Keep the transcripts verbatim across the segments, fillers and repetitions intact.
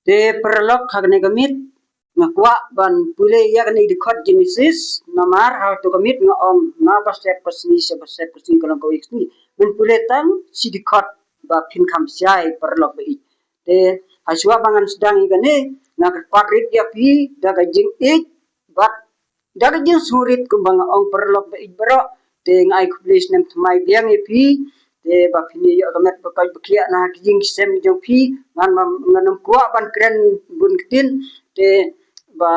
Te paralok, ha kane ka miet nga kwah ban pule ïa kane ka dkhot Genesis, namar ha kato ka miet nga ong na ba sep ka sngi, sep ka sep ka sngi, ka long kawei ka sngi. Ngan pule tang shi dkhot ba phin kham shai, paralok ba ïeit. Te hashwa ba ngan sdang ïa kane, nga kyrpad rit ïa phi da ka jingïeit bad da ka jingsngewrit, kumba nga ong, paralok ba ïeit baroh. Te nga ai khublei snem thymmai biang ïa phi. Te ba phin ïoh ka met ba koit ba khiah na ka jingshem jong phi. Ngan, ngan ym kwah ban kren bun ktien. Te ba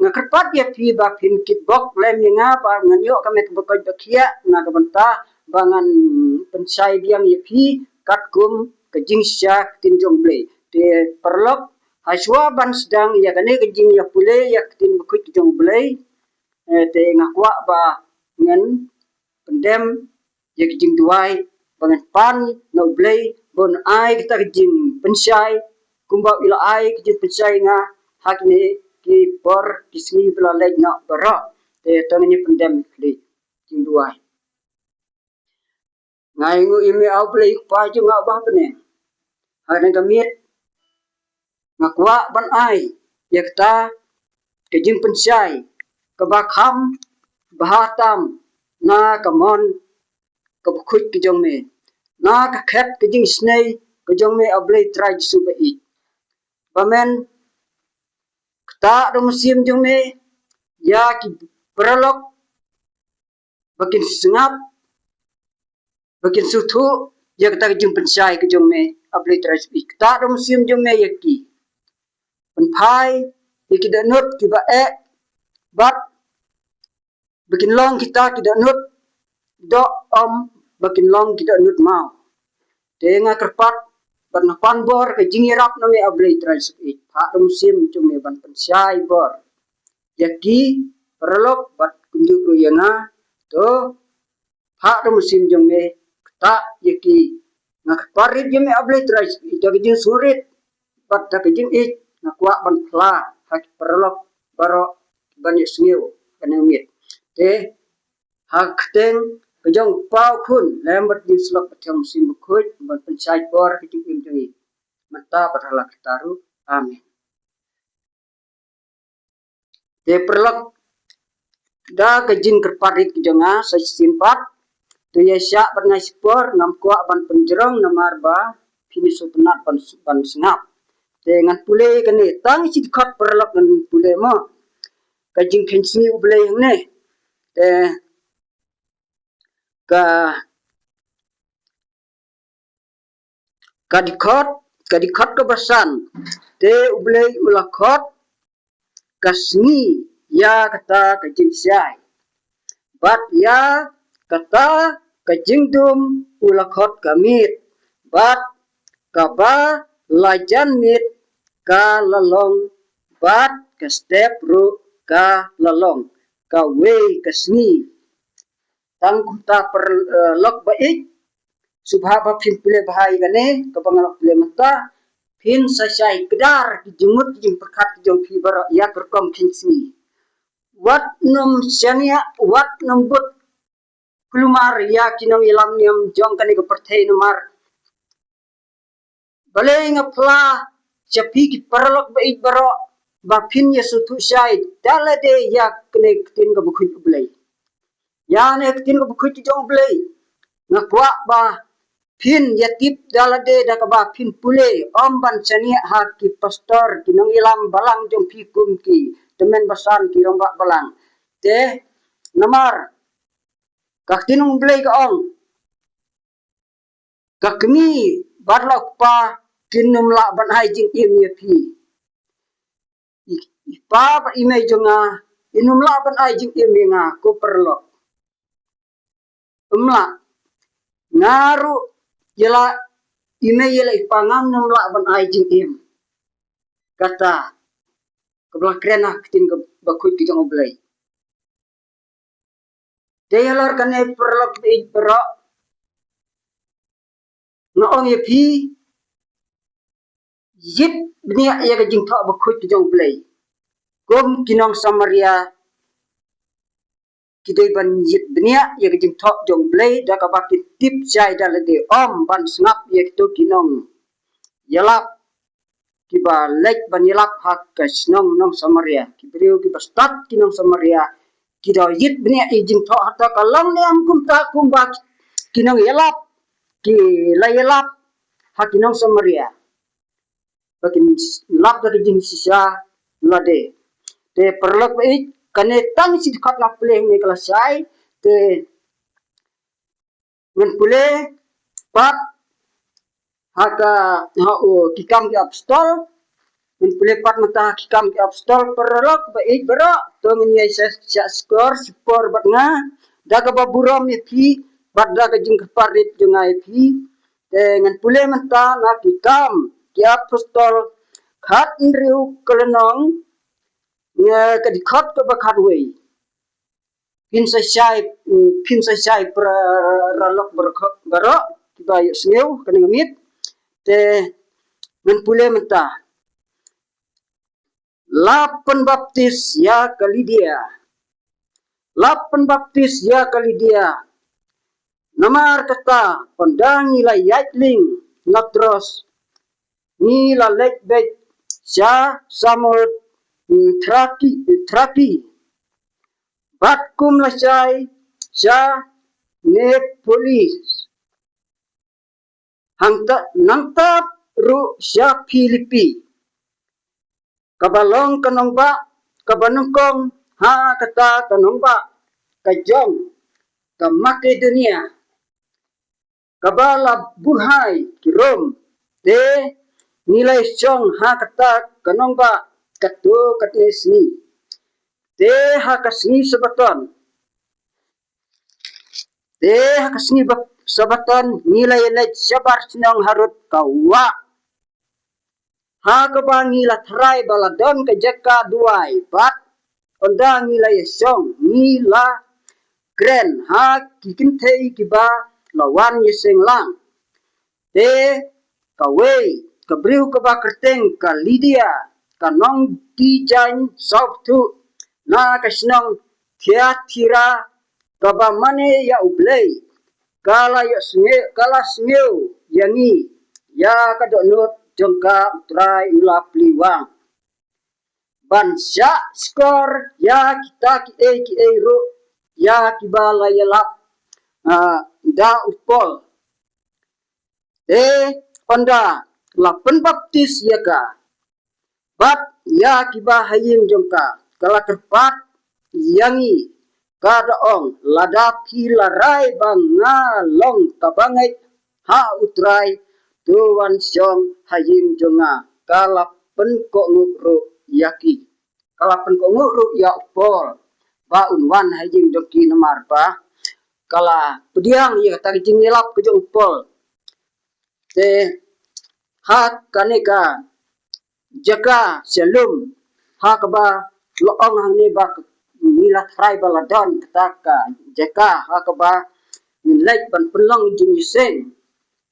nga kyrpad ïa phi ba phin kitbok lem ïa nga ba ngan ïoh ka met ba koit ba khiah na ka bynta ba ngan pynshai biang ïa phi katkum ka jingshisha ktien jong U Blei. Te paralok, hashwa ban sdang ïa kane ka jingïapule ïa ka ktien bakhuid ka jong U Blei, eh, te nga kwah ba ngan pyndem ïa ka jingduwai ba ngan pan na U Blei ba un ai kata ka jingpynshai kumba u la ai ka jingpynshai ïa nga ha kine ki por ki sngi ba la leit noh baroh. Te to ngin ïa pyndem ïa ka jingduwai. Nga ainguh ïa me, A Blei Kpa jong nga uba ha bneng. Ha kane ka miet nga kwah ban ai ïa kata ka jingpynshai kaba kham bha tam na ka mon ka bakhuid ka jong me, na ka khet ka jingisynei ka jong me, A Blei Trai Jisu ba ïeit. Ba men ktah da u mynsiem jong me ïa ki paralok ba kin sngap, ba kin sngewthuh ïa kata ka jingpynshai ka jong me, A Blei Trai Jisu. Ktah da u mynsiem jong me ïa ki. Pynphai ïa ki dohnud kiba eh bad ba kin long kita ki dohnud doh, ym ba kin long ki dohnud maw. Te nga kyrpad bad nga pan bor ka jingïarap na me, A Blei Trai Jisu. Phah da u mynsiem jong me ban pynshai bor ïa ki paralok bad kumjuh ruh ïa nga. To phah da u mynsiem jong me, ktah ïa ki. Nga kyrpad rit ïa me, A Blei Trai Jisu, da ka jingsngewrit bad da ka jingïeit nga kwah ban phla ha ki paralok baroh ban ïohsngew kane ka miet. Te ha ka kyrteng ka jong U Kpa, U Khun lem bad U Mynsiem Bakhuid ban pynshai bor ka jingim jong ngi mynta bad ha la kata ruh. Amen. Te paralok, da ka jingkyrpad rit ka jong nga sa shisien pat, to ïa shah bad nga shipor, ngam kwah ban pynjrong namar ba phin sngewtynnat ban, ban sngap. Te ngan pule kane tang shi dkhot, paralok, ngan pule mo. Ka jingkheiñ sngi U Blei hangne. Te ka ka dkhot, ka dkhot kaba san. Te U Blei u la khot ka sngi ïa kata ka jingshai, bad ïa kata ka jingdum u la khot ka miet, bad kaba la jan miet ka la long, bad ka step ruh ka la long kawei ka sngi. Tang kumta, paralok ba ïeit, sngewbha ba phin pule bha ïa kane kaba nga la pule mynta, phin sa shai kdar ki jingmut ki jingpyrkhat ki jong phi baroh ïa ka rukom kheiñ sngi. Wat nym shaniah, wat nym bud kulmar ïa ki nongïalam niam jong kane ka pyrthei, namar balei nga phla sha phi ki paralok ba ïeit baroh ba phin ïa sngewthuh shai da lade ïa kane ka ktien kaba khuid U Blei. Ïa kane ka ktien kaba khuid jong U Blei nga kwah ba phin ïa tip da lade da kaba phin pule, ym ban shaniah ha ki pastor, ki nongïalam balang jong phi kum ki tymmen basan, ki rangbah balang. Te namar ka ktien U Blei ka ong, ka kmie bad la u kpa kin ym lah ban ai jingim ïa phi. I, i pa bad i mei jong nga kin ym lah ban ai jingim ïa nga, ko paralok. Ym lah. Nga ruh ïa la i mei ïa la i pa, ngam ym lah ban ai jingim. Kata kaba la kren ha ka ktien kaba khuid ka jong U Blei. Te halor kane, paralok ba ïeit baroh, nga ong ïa phi, ïit bniah ïa ka jingthoh bakhuid ka jong U Blei. Kum ki nong Samaria, ki dei ban ïit bniah ïa ka jingthoh jong U Blei da kaba ki tip shai da lade, ym ban sngap ïa kito ki nongïalap kiba leit ban ïalap ha ka shnong nong Samaria. Ki briew kiba stad ki nong Samaria ki da ïit bniah ïa jingthoh harta, ka long ne em kumta kumba ki nongïalap ki la ïalap ha ki nong Samaria ba kin lap da ka jingshisha lade. Te paralok ba ïeit, kane tang shi dkhot nga pule hangne ka lashai. Te ngan pule pat ha ka, ha u Ki Kam Ki Apostol. Ngan pule pat mynta ha Ki Kam Ki Apostol, paralok ba ïeit baroh. To ngin ïa shah, shah shkor shipor bad nga da kaba burom ïa phi bad da ka jingkyrpad rit jong nga ïa phi. Te ngan pule mynta na Ki Kam Ki Apostol khathynriew ka lynnong, na ka dkhot kaba khatwei. Phin sa shai, mm, phin sa shai paralok baroh, baroh kiba ïohsngew kane ka miet. Te ngan pule mynta. La pynbaptis ïa ka Lidia. La pynbaptis ïa ka Lidia. Namar kata, ynda ngi la ïaid lieng na Troas, ngi la leit beit sha Samothraki, Thraki. Bad kum lashai sha Neapolis. Hangta, nangta ruh sha Philipi, kaba long ka nongbah kaba nyngkong ha kata ka nongbah ka jong ka Makedonia, kaba la buhai ki Rom. Te ngi la ïashong ha kata ka nongbah katto katne sngi. Te ha ka sngi Sabaton, te ha ka sngi Sabaton ngi la ïaleit shabar shnong harud ka wah, ha kaba ngi la tharai ba la don ka jaka duwai. Bad ynda ngi la ïashong, ngi la kren ha ki kynthei kiba la wan ïaseng lang. Te kawei ka briew kaba kyrteng ka Lidia, ka nongtei jaiñ sawbthuh na ka shnong Thiatira, kaba mane ïa U Blei, ka la ïohsngew, ka la sngew ïa ngi, ïa ka dohnud jong ka U Trai u la plie wang ban shah shkor ïa kita kiei kiei ruh ïa kiba la ïalap, ah, da u Paul. Te ynda la pynbaptis ïa ka bad ïa kiba ha ïing jong ka, ka la kyrpad ïa ngi, ka da ong, lada phi la rai ba nga long ka bangeit ha U Trai, to wan shong ha ïing jong nga. Ka la pynkohnguh ruh ïa ki, ka la pynkohnguh ruh ïa u Paul ba un wan ha ïing jong ki, namar ba ka la pdiang ïa kata ka jingïalap ka jong u Paul. Te ha kane ka jaka shalom, ha kaba la ong hangne ba ngi la tharai ba la don kata ka jaka ha kaba ngin leit ban pynlong jingïaseng,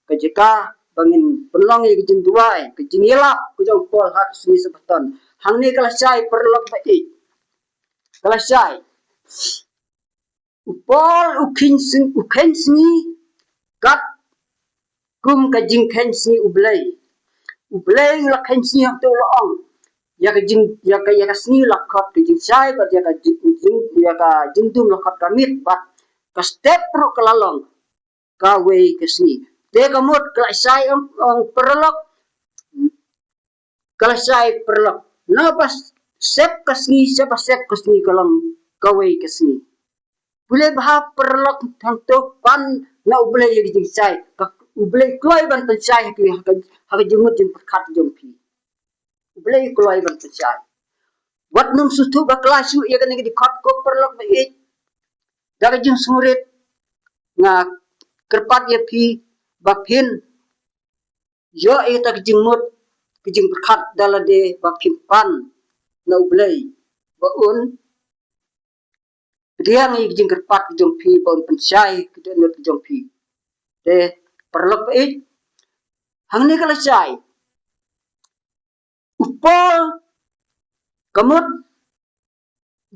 ka jaka ba ngin pynlong ïa ka jingduwai, ka jingïalap ka jong u Paul ha ka sngi Sabaton. Hangne ka lashai, paralok ba ïeit, ka lashai. U Paul u kheiñ sngi, u kheiñ sngi katkum ka jingkheiñ sngi U Blei. U Blei u la kheiñ sngi, hangto u la ong, ïa ka jing, ïa ka, ïa ka sngi la khot ka jingshai, bad ïa ka jing, jing, ïa ka jingdum la khot ka miet, bad ka step ruh ka la long kawei ka sngi. Te ka mut ka lashai, ong, ong paralok, ka lashai paralok. Na ba sep ka sngi sha ba sep ka sngi ka long kawei ka sngi. Pule bha paralok, hangto pan na U Blei ïa ka jingshai. Ka U Blei kloi ban pynshai ha ka, ha ka jingmut jingpyrkhat jong phi. U Blei kloi ban pynshai. Wat nym sngewthuh bakla shuh ïa kane ka dkhot, ko paralok ba ïeit. Da ka jingsngewrit nga kyrpad ïa phi ba phin ïoh ïa kata ka jingmut, ka jingpyrkhat da lade ba phin pan na U Blei ba un pdiang ïa ka jingkyrpad ka jong phi, ba un pynshai ka dohnud ka jong phi. Te paralok ba ïeit, hangne ka lashai. U Paul ka mut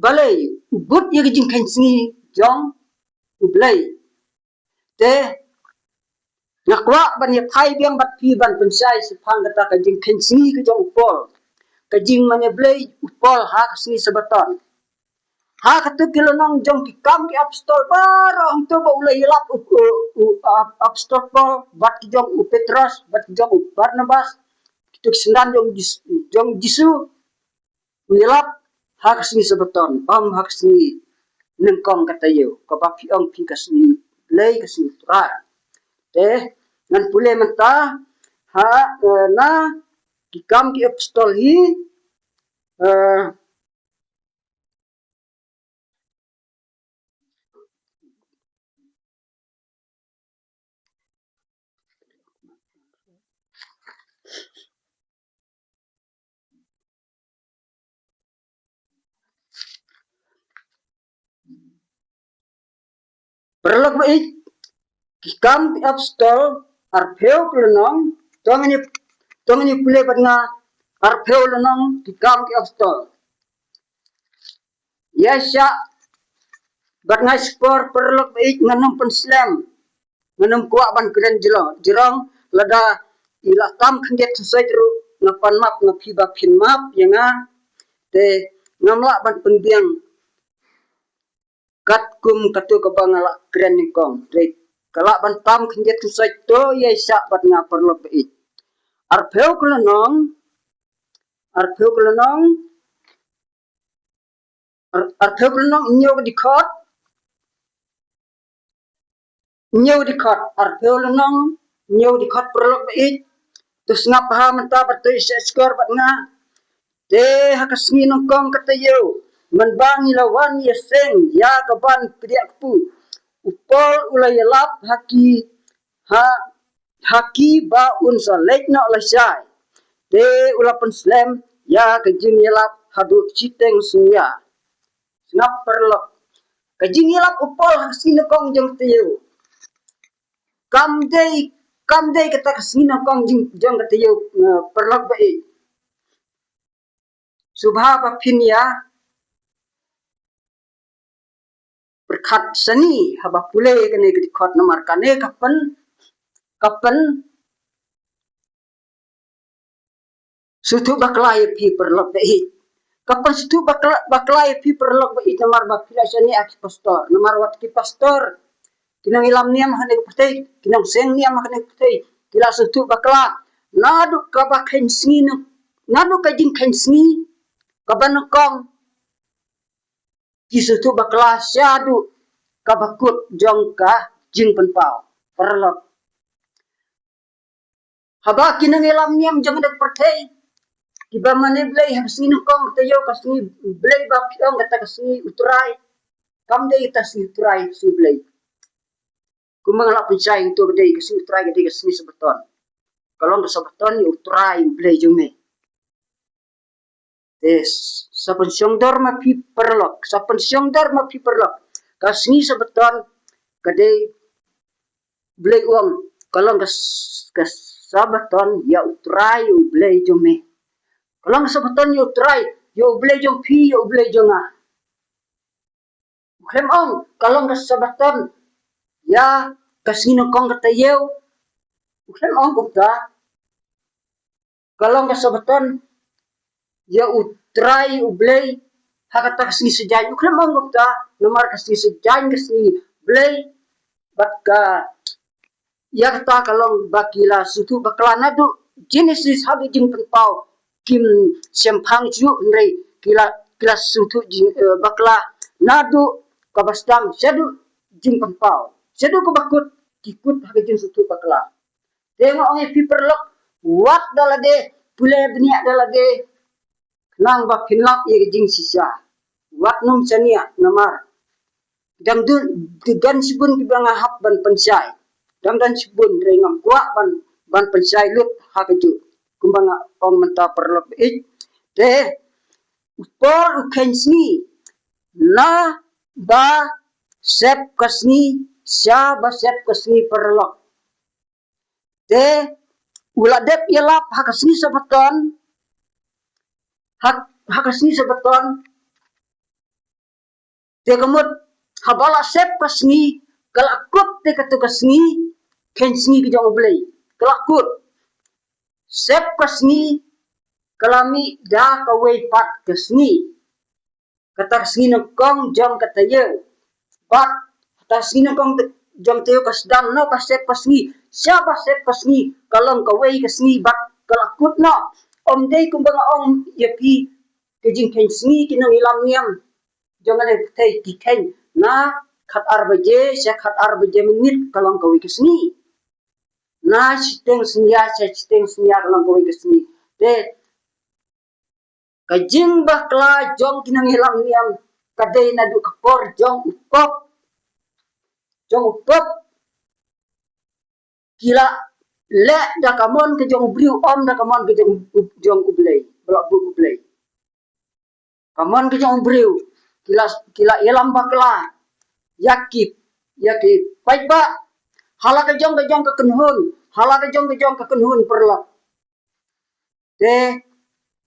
balei u bud ïa ka jingkheiñ sngi jong U Blei. Te Nga kwah ban ïa phai biang bad phi ban pynshai shaphang kata ka jingkheiñ sngi ka jong u Paul, ka jingmane blei u Paul ha ka sngi Sabbaton. Ha katto ki lynnong jong Ki Kam ki Apostol baroh hangto ba u la ïalap u, u, u, ap-, Apostol Paul bad ki jong u Petros bad ki jong u Barnabas, kito ki synran jong Jis-, jong Jisu, u ïalap ha ka sngi Sabbaton, ym ha ka sngi nyngkong ka taïew, kaba phi ong phi ka sngi Blei, ka sngi Trai. Te ngan pule mynta ha, eh, na Ki Kam ki Apostol hi, eh, Paralok ba ïeit, Ki Kam ki Apostol arphew ki lynnong, to ngin ïa, to ngin ïa pule bad nga arphew lynnong Ki Kam ki Apostol. Ïa sha bad nga shipor paralok ba ïeit, ngan ym pynslem, ngan ym kwah ban kren jrong, jrong lada i la tam khyndiat khynsoit ruh nga pan map, nga phi ba phin map ïa nga. Te ngam lah ban pynbiang katkum kato kaba nga la kren nyngkong. Te ka lah ban tam khyndiat khynsoit, to ïa sha bad nga paralok ba ïeit. Arphew ki lynnong, arphew ki lynnong, ar-, arphew ki lynnong, hynñiew ka dkhot, hynñiew ka dkhot, arphew ki lynnong, hynñiew ka dkhot paralok ba ïeit. To sngap bha mynta bad to ïa shahshkor bad nga. Te ha ka sngi nyngkong ka taïew, mynba ngi la wan ïaseng ïa ka ban pdiah kpu, u Paul u la ïalap ha ki, ha, ha ki ba un sa leit noh lashai. Te u la pynslem ïa ka jingïalap haduh shiteng synñia. Sngap paralok. Ka jingïalap u Paul ha ka sngi nyngkong jong ka taïew. Kam dei, kam dei kata ka sngi nyngkong jing, jong ka taïew, eh, paralok ba ïeit. Sngewbha ba phin ïa pyrkhat sani haba pule kane ka dkhot, namar kane ka pyn, ka pyn sngewthuh bakla ïa phi paralok ba ïeit. Ka pyn sngewthuh bakla, bakla ïa phi paralok ba ïeit, namar ba phi la shaniah ha ki pastor, namar wat ki pastor ki nongïalam niam ha kane ka pyrthei, ki nongseng niam ha kane ka pyrthei, ki la sngewthuh bakla naduh kaba kheiñ sngi, naduh ka jingkheiñ sngi kaba nyngkong, ki sngewthuh bakla shaduh kaba kut jong ka jingpynpaw. Paralok, haba ki nongïalam niam jong kane ka pyrthei kiba mane blei ha ka sngi nyngkong, ka taïew, ka sngi blei ba phi ong kata ka sngi u Trai, kam dei kata sngi u Trai, sngi blei. Kumba nga la pynshai, to ka dei ka sngi u Trai, ka dei ka sngi Sabbaton. Ka long ka Sabbaton ïa u Trai u Blei jong me. Te s-, sa pynshongdor ma phi paralok, sa pynshongdor ma phi paralok. Ka sngi Sabbaton ka dei, Blei u ong, ka long ka s-, ka Sabbaton ïa u Trai u Blei jong me. Ka long ka Sabbaton ïa u Trai, ïa u Blei jong phi, ïa u Blei jong nga. U khlem ong ka long ka Sabbaton ïa ka sngi nyngkong ka taïew. U khlem ong kumta. Ka long ka Sabbaton ïa u Trai u Blei ha kata ka sngi saitjaiñ. U khlem ong kumta, namar ka sngi saitjaiñ ka sngi Blei, bad ka, ïa kata ka long ba ki la sngewthuh bakla naduh Genesis haduh Jingpynpaw. Kim shemphang shuh, hynrei ki la, ki la sngewthuh jing, eh, bakla naduh kaba sdang shaduh Jingpynpaw. Shaduh kaba kut, ki kut ha ka jingsngewthuh bakla. Te nga ong ïa phi paralok, wat da lade, pule bniah da lade, khnang ba phin lap ïa ka jingshisha. Wat nym shaniah, namar dang don, dang don shibun kiba nga hap ban pynshai. Dang don shibun, hynrei ngam kwah ban, ban pynshai lut ha kajuh. Kumba nga ong mynta paralok ba ïeit. Te u Paul u kheiñ sngi na ba sep ka sngi, sha ba sep ka sngi paralok. Te u la dep ïalap ha ka sngi Sabbaton, ha, ha ka sngi Sabbaton. Te ka mut haba la sep ka sngi, ka la kut te kato ka sngi, khein sngi ka jong U Blei. Ka la kut. Sep ka sngi, ka la mih da kawei pat ka sngi. Kata ka sngi nyngkong jong ka taïew. Bad kata ka sngi nyngkong jong ka taïew ka sdang noh ba sep ka sngi. Sha ba sep ka sngi, ka long kawei ka sngi bad ka la kut noh. Ym dei kumba nga ong ïa phi, ka jingkhein sngi ki nongïalam niam jong kane ka pyrthei ki khein na khat ar baje sha khat ar baje minit, ka long kawei ka sngi. Na shiteng synñia sha shiteng synñia ka long kawei ka sngi. Te ka jingbakla jong ki nongïalam niam ka dei naduh ka por jong u pop. Jong u pop ki la leh da ka mon ka jong u briew, ym da ka mon ka jong u, jong U Blei, ba la buh U Blei. Ka mon ka jong u briew, ki la, ki la ïalam bakla ïa ki, ïa ki paidbah ha la ka jong ka jong ka kynhun, ha la ka jong ka jong ka kynhun, paralok. Te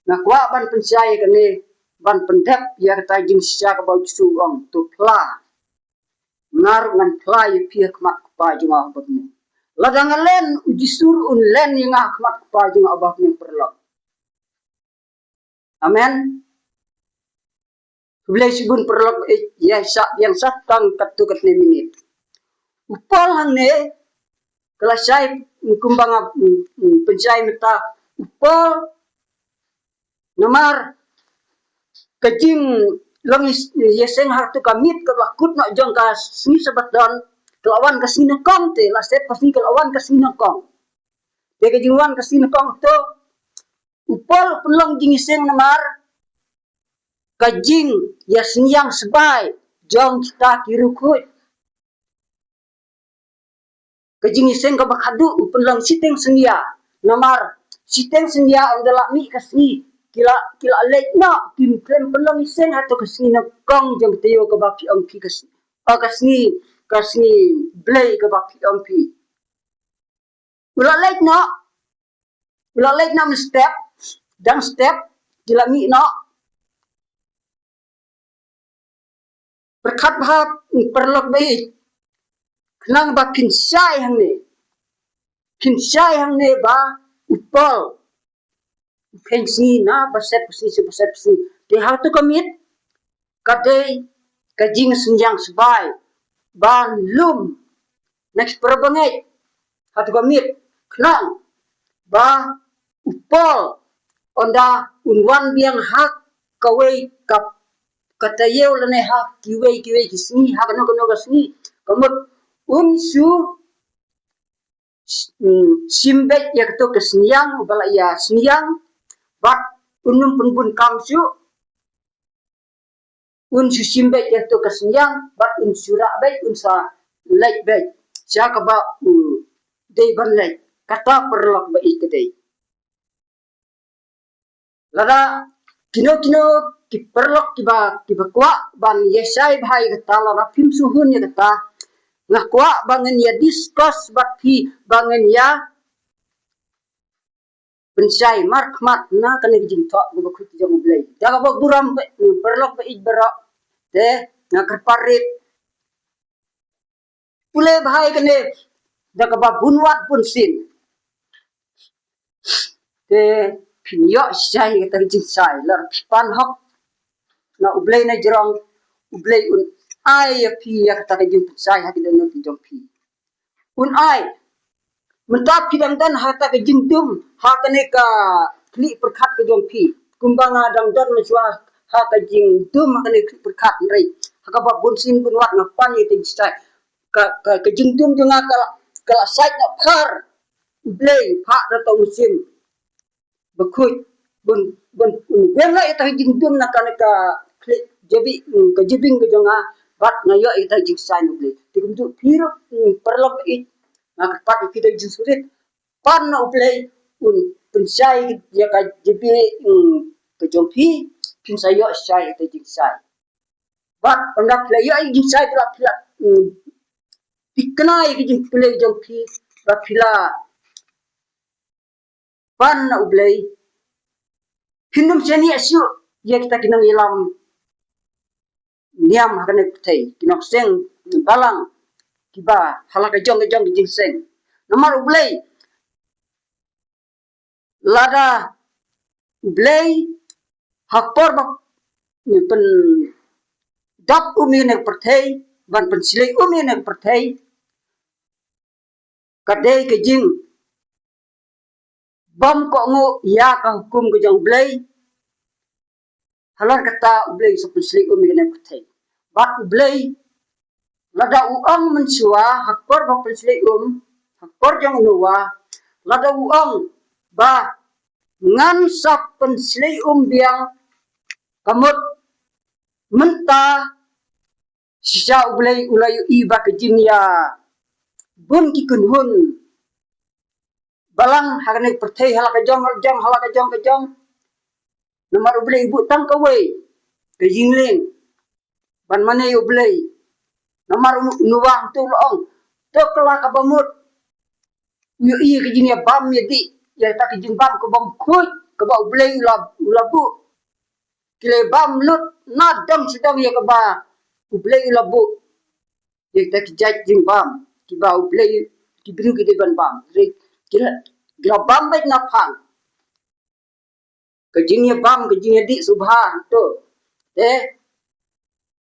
nga kwah ban pynshai kane, ban pyndep ïa kata ka jingshisha kaba U Jisu u ong, to phla. Nga ruh ngan phla ïa phi ha khmat Kpa jong nga uba ha bneng. Lada nga len, U Jisu ruh un len ïa nga ha khmat Kpa jong nga uba ha bneng, paralok. Amen. Khublei shibun, paralok, eh, ïa sa, ïa sa tang katto katne minit. U Paul hangne ka la shai, kumba nga, mm, mm, pynshai mynta, u Paul, namar ka jinglong ïa, ïaseng ha kato ka miet ka la kut noh jong ka sngi Sabat don, ka la wan ka sngi nyngkong te, la sep ka sngi ka la wan ka sngi nyngkong. Te ka jingwan ka sngi nyngkong to, u Paul u pynlong jingïaseng namar ka jingïasngewsynñiang sbai jong kita ki riewkhuid. Ka jingïaseng kaba khadduh u pynlong shiteng synñia. Namar shiteng synñia ynda la mih ka sngi, ki la, ki la leit noh, kim khlem pynlong ïaseng ha kato ka sngi nyngkong jong ka taïew kaba phi ong phi ka sngi, oh, ka sngi, ka sngi Blei kaba phi ong phi. U la leit noh, u la leit noh mynstep, dang step, ki la mih noh. Pyrkhat bha, paralok ba ïeit, khnang ba phin shai hangne, phin shai hangne ba u Paul u khein sngi na ba sep sngi, sep, ba sep sngi. Te ha kato ka miet ka dei ka jingsngewsynñiang sbai ban lum na ki para bangeit ha kato ka miet, khnang ba u Paul ynda un wan biang ha kawei ka, ka taïew lane ha kiwei kiwei ki sngi, ha kano kano ka sngi, ka mut un shu, mm, shim beit ïa kato ka synñiang ba la ïasngewsynñiang, bad un ym pynbun kam shuh. Un shu shim beit ïa kato ka synñiang bad un shu rah beit, un sa leit beit sha kaba u dei ban leit. Kata, paralok ba ïeit, ka dei. Lada kino kino ki paralok kiba, kiba kwah ban ïashai bha ïa kata, lada phim sngewhun ïa kata, nga kwah ba ngin ïa discuss bad phi, ba ngin ïa pynshai markhmat na kane ka jingthoh kaba khuid jong U Blei. Da kaba burom, paralok ba ïeit baroh, te nga kyrpad rit, pule bha ïa kane da kaba bun wat bun sien. Te phin ïoh shai ïa kata ka jingshai, lada phi pan hok na U Blei na jrong, U Blei un ai ïa phi ïa kata ka jingpynshai ha ki dohnud ki jong phi. Un ai. Mynta phi dang don ha kata ka jingdum ha kane ka khlieh pyrkhat ka jong phi, kumba nga dang don mynshuwa ha ka jingdum ha kane ka khlieh pyrkhat, hynrei ha kaba bun sien bun wat nga pan ïa ka jingshai. Ka, ka, ka jingdum jong nga ka la, ka la sait na phar. U Blei, phah da uta u mynsiem bakhuid, bun, bun, bun weng ïa kata ka jingdum na kane ka khlieh jabieng, mm, ka jabieng ka jong nga, bad nga ïoh ïa kata ka jingshai na U Blei. Te kumjuh phi ruh, mm, paralok ba ïeit, nga kyrpad ïa phi da ka jingsngewrit, pan na U Blei un pynshai ïa ka jabieng, mm, ka jong phi, phin sa ïoh shai ïa kata ka jingshai. Bad ynda phi la ïoh ïa ka jingshai, phi la, phi la, mm, thikna ïa ka jingpule jong phi, ba phi la pan na U Blei, phin ym shaniah shuh ïa kita ki nongïalam niam ha kane ka pyrthei, ki nongseng balang kiba ha la ka jong ka jong ka jingseng. Namar U Blei, lada U Blei ha ka por ba pyndap um ïa kane ka pyrthei, ban pynshlei um ïa kane ka pyrthei, ka dei ka jingbam kohnguh ïa ka hukum ka jong U Blei. Halor kata U Blei u sa pynshlei um ïa kane ka pyrthei. Bad U Blei, lada u ong mynshuwa ha ka por ba pynshlei um, ha ka por jong u Noah, lada u ong ba ngan sa pynshlei um biang, ka mut mynta shisha U Blei u la ïohi ba ka jingïabun ki kynhun balang ha kane ka pyrthei, ha la ka jong ka jong, ha la ka jong ka jong. Namar U Blei u buh tang kawei ka jingleng ban mane ïa U Blei. Namar u Noah hangto u la ong, to kylla kaba mut. U ïohi ka jingïabam ïadih ïa kata ka jingbam kaba mkhuid kaba U Blei u la, u la buh. Ki la bam lut na dong sha dong ïa kaba U Blei u la buh. Ïa kita ki jait jingbam kiba U Blei, ki briew ki dei ban bam. Ki la, ki la bam beit na phang. Ka jingïabam, ka jingïadih sngewbha to. Te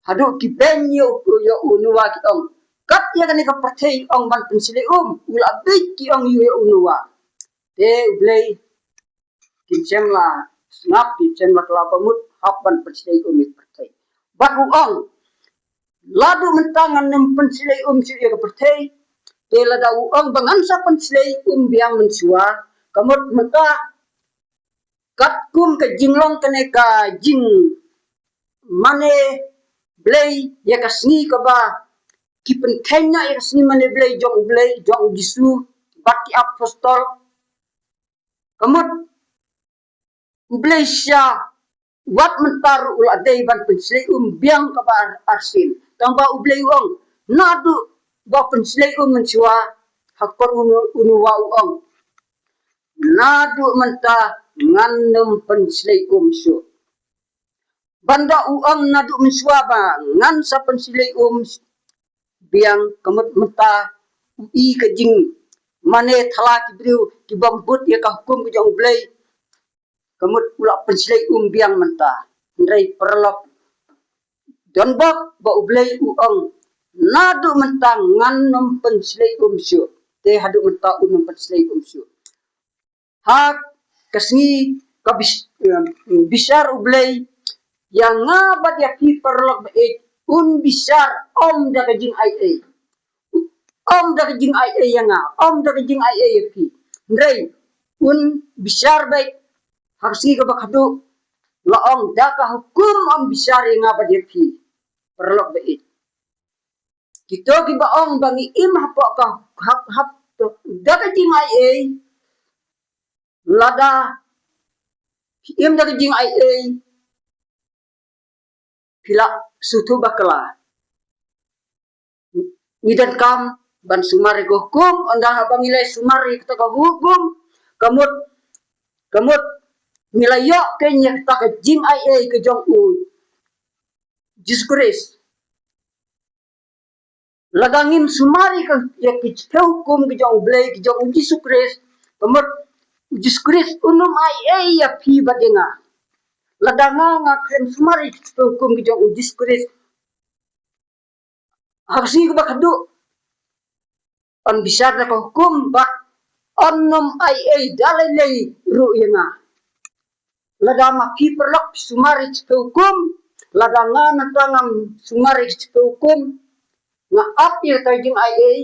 haduh ki beiñ ïa u, ïa u Noah ki ong, kat ïa kane ka pyrthei ong ban pynshlei um, u la bit ki ong ïa u Noah. Te U Blei, kim shym la sngap, kim shym la kylla ba mut hap ban pynshlei um ïa ka pyrthei. Bad u ong, lada mynta ngan nym pynshlei um shuh ïa ka pyrthei. Te lada u ong ba ngan sa pynshlei um biang mynshuwa, ka mut mynta katkum ka jinglong kane ka jingmane Blei ïa ka sngi kaba ki pynkheiñ noh ïa ka sngi mane Blei jong U Blei, jong U Jisu bad ki apostol. Ka mut U Blei shisha wat mynta ruh u la dei ban pynshlei um biang kaba ar-, arsien. Tangba U Blei u ong, naduh ba pynshlei um mynshuwa, ha ka por u Noah u ong, naduh mynta ngan nym pynshlei um shuh. Ban da u ong naduh mynshuwa ba ngan sa pynshlei um biang, ka mut mynta u i ka jingmane thala ki briew ki bym bud ïa ka hukum ka jong U Blei. Ka mut u la pynshlei um biang mynta. Hynrei paralok, don bok ba U Blei u ong, naduh mynta ngan nym pynshlei um shuh. Te haduh mynta u nym pynshlei um shuh. Ha ka sngi ka bis-, em, bishar U Blei ïa nga bad ïa phi paralok ba ïeit, un bishar ym da ka jingaiei. Ym da ka jingaiei ïa nga, ym da ka jingaiei ïa phi. Hynrei un bishar beit ha ka sngi kaba khadduh, la ong da ka hukum un bishar ïa nga bad ïa phi paralok ba ïeit. Kito kiba ong ba ngi im hapoh ka hap, hap, da ka jingaiei, lada phi im da ka jingaiei, phi lah sngewthuh bakla. Ngi donkam ban sumar ïa ka hukum, ynda haba ngi la sumar ïa kata ka hukum, ka mut, ka mut ngi la ïoh kein ïa kata ka jingaiei ka jong U Jisu Khrist. Lada ngim sumar ïa ka, ïa ki jinghukum ki jong U Blei, ki jong U Jisu Khrist, ka mut U Jisu Khrist un ym aiei ïa phi bad ïa nga. Lada nga nga khlem sumar ïa ki jinghukum ki jong U Jisu Khrist, ha ka sngi kaba khadduh un bishar da ka hukum bad un ym aiei da lei lei ruh ïa nga. Lada ma phi paralok phi sumar ïa ki jinghukum, lada nga nangta ngam sumar ïa ki jinghukum, nga ap ïa ka jingaiei.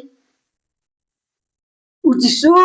U Jisu